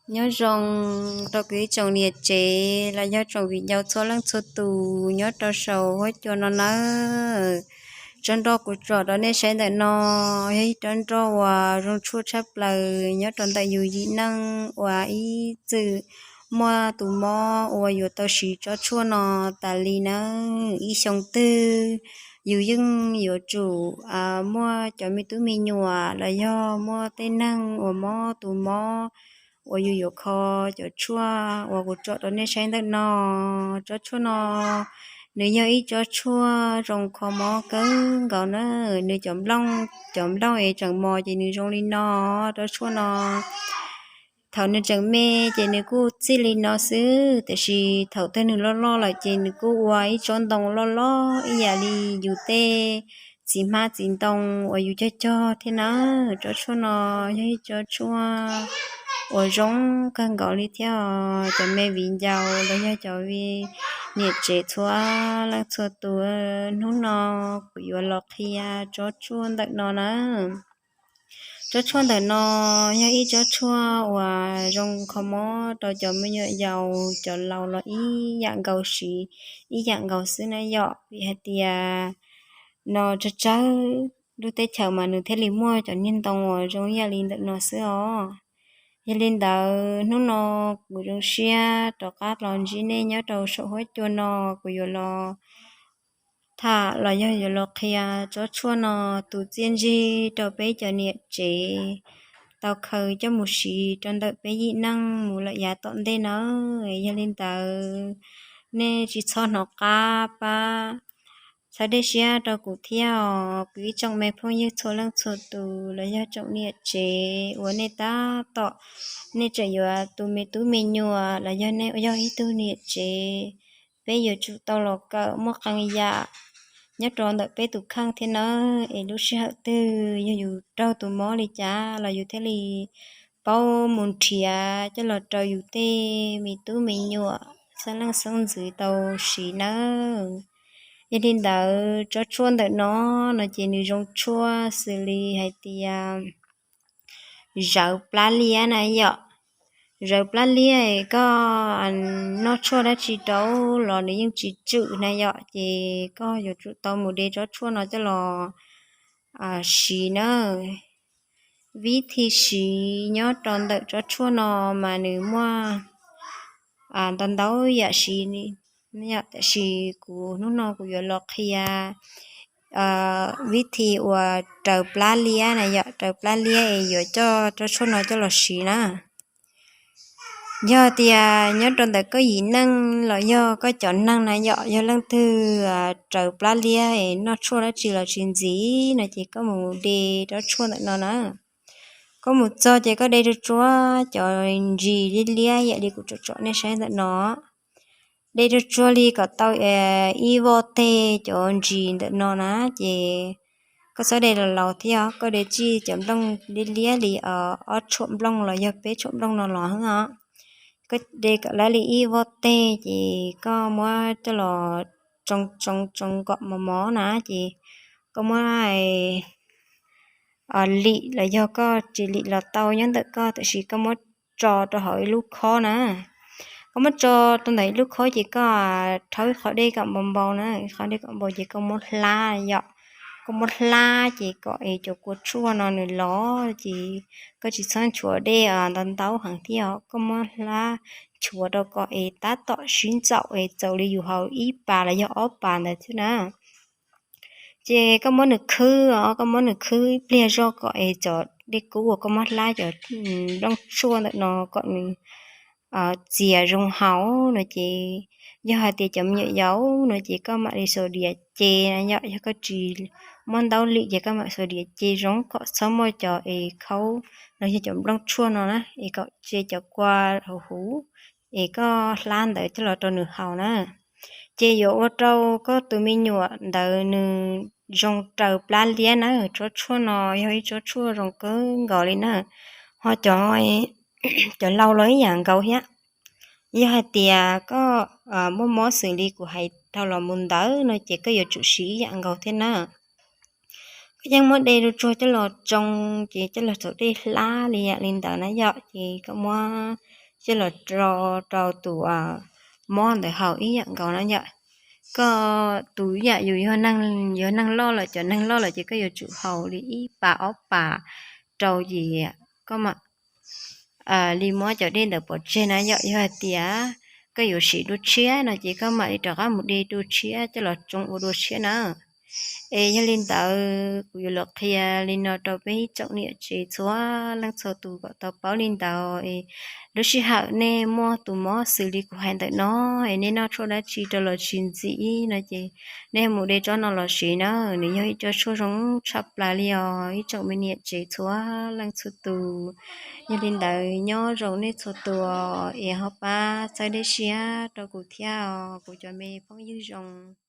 Nyob zoo rau kuv ib tsoom niam tsev los yog tsoom viv ncaus txhua leej txhua tus nyob rau saum huab cua no nawb. Tsob nroj kuv tsom rau nej saib ntawm no yog ib tsob nroj uas zoo tshuaj tshaj plaws nyob rau ntawm yus yim neej uas ib txwm muaj tus mob uas yuav tau siv tsob tshuaj no tas li nawb. Ib xyoo twg yus yeej yuav tsum muaj cov me tub me nyuam los yog muaj tej neeg uas mob tus mob uas yus yuav kho cov tshuaj uas kuv tsom rau nej saib ntawm no. Tsob tshuaj no nws yog ib tsob tshuaj zoo kho mob kawg nkaus na. Nws cov nplooj, cov nplooj es tseem mos ces nws zoo li no. Tsob tshuaj no thaum nws tseem me ces nws kuj txij li no xwb, tiam sis thaum twg nws loj loj lawm ces nws kuj ua ib tsob ntoo loj loj ib yam li yus tej txiv hmab txiv ntoo uas yus cog cog thiab na. Tsob tshuaj no yog ib tsob tshuaj uas zoo kawg nkaus li thiab. Cov me viv ncaus los yog cov niam tsev txhua leej txhua tus, hnub no kuv yuav los qhia tsob tshuaj ntawm no na. Tsob tshuaj ntawm no yog ib tsob tshuaj uas zoo kho mob rau cov me nyuam yaus, cov laus los ib yam nkaus, siv ib yam nkaus xwb na yom. Vim hais tias no tsawg tsawg lub teb chaws mas nws thiaj li muaj cov niag ntoo uas zoo ib yam li ntawm no xwb os. Yog li ntawd hnub no kuv zoo siab rov qab los ntsib nej nyob rau saum huab cua no, kuv yuav los tham los yog yuav los qhia tsob tshuaj no tus txiaj ntsig rau peb cov niam tsev tau khaws coj mus siv rau ntawm peb yim neej mus lawm yav tom ntej na. Yog li ntawd nej tsis txhob hnov qab pab txhawb dej siab rau kuv thiab os, kuv ib tsoom me phooj ywg txhua leej txhua tus los yog tsoom niam tsev uas nej tab tom, nej tseem yuav tu me tub me nyuam los yog nej yog ib tug niam tsev, peb yuav tsum tau los kawm muaj qee yam nyob rau ntawm peb tus kheej thiab nawb. Es lub sij hawm twg yog yus raug tus mob li cas los yus thiaj li paub mus nrhiav coj los rau yus tej me tub me nyuam xeeb leej xeeb ntxwv tau siv nawb. Yog li ntawd tsob tshuaj ntawm no, no ces nws zoo tshuaj xws li hais tias zawv plab liab na yom. Zawv plab liab es koj noj tshuaj dab tsi rau los nws yeej tsis tswm na yom, ces koj yuav tsum tau mus de tsob tshuaj no coj los siv na. Vib thi siv nyob rau ntawm tsob tshuaj no mas nws muaj ntau ntau yam siv, tiam sis kuv hnub no kuv yuav los qhia vib thi uas raws plab liab na yom, raws plab liab es yuav coj tsob tshuaj no coj los siv na. Yog tias nyob rau ntawm koj yim neej los yog koj cov neeg na yom, yog leej twg raws plab liab es noj tshuaj dab tsi los tsis ntxiv no ces koj mus de tsob tshuaj ntawm no na. Koj mus txog ces koj de tsuag tsuag cov ntsis liab liab ib yam li kuv tsom tsom nej saib ntawm no. De tsuag tsuag li kom tau ib voj teg cov ntsis ntawm no na, ces koj txhob de los laus thiab, koj de tsij cov nplooj liab liab li ob tshuam nplooj los yog peb tshuam nplooj no los xwb os. Koj de kom lawv li ib voj teg ces koj muab coj los tsoo tsoo tsoo kom mos mos na, ces koj muab lim los yog koj tsis lim los tau nyob ntawm koj, tiam sis koj muab tso rau hauv ib lub khob na. Koj muab tso rau ntawm ib lub khob ces koj rhaub ib qho dej kom npau npau na, ib qho dej kom npau ces koj muab hlab yom. Koj muab hlab ces kom es cov kua tshuaj no nws los, ces koj tsis txhob nchuav dej ntau ntau heev thiab os, koj muab hlab nchuav rau kom es tab tom sib ntxaum es txaus li yus haus ib pas los yog ob pas ntawd thiab na. Ces koj muab nws khwb os, koj muab nws khwb ib pliag zog kom es cov dej kub uas koj muab hlab cov nplooj tshuaj ntawm no kom nws txias zoo haus no ces, yog hais tias cov me nyuam yaus no ces koj mam li xuas diav ce na yom, yog koj tsis muab ntaub lim ces koj mam xuas diav ce zoo kom txhob muaj cov es khaub los yog cov nplooj tshuaj no na, es kom tse cov kua hauv huv es koj hlab ntawd coj los rau nws haus na. Ces yuav ua rau koj tus me nyuam ntawd nws zoo raws plab liab na. Tsob tshuaj no yog ib tsob tshuaj zoo kawg nkaus li na, ho cov, cov laus los ib yam nkaus thiab. Yog hais tias koj muaj mob xws li kuv hais dhau los mus ntawd no ces koj yuav tsum siv ib yam nkaus thiab na. yeej muab de rau tsuag coj los tsoo, ces coj los txaus dej hlab li yam li ntawd na yom. Ces koj muab coj los rau rau tus mob ntawd haus ib yam nkaus na yom. Koj tus ib yam yus yog neeg loj lawm, cov neeg loj lawm ces koj yuav tsum haus li ib pas ob pas rau ces koj mam li muab cov dej ntawd pov tseg na yom. Yog hais tias koj yuav siv dua tshiab no ces koj mam li rov qab mus de dua tshiab coj los tsoo ua dua tshiab na. Es yog li ntawd kuv yuav los qhia li no rau peb ib tsoom niam tsev txhua leej txhua tus kom tau paub li ntawd es lub sij hawm nej muaj tus mob xws li kuv hais ntawm no es nej noj tshuaj dab tsi rau los tsis ntxim no ces nej mus de tsob no los siv na, nws yog ib co tshuaj zoo tshaj plaws li os ib tsoom me niam tsev txhua leej txhua tus. Yog li ntawd nyob zoo nej txhua tus es ho pab txhawb dej siab rau kuv thiab os kuv cov me phooj ywg zoo.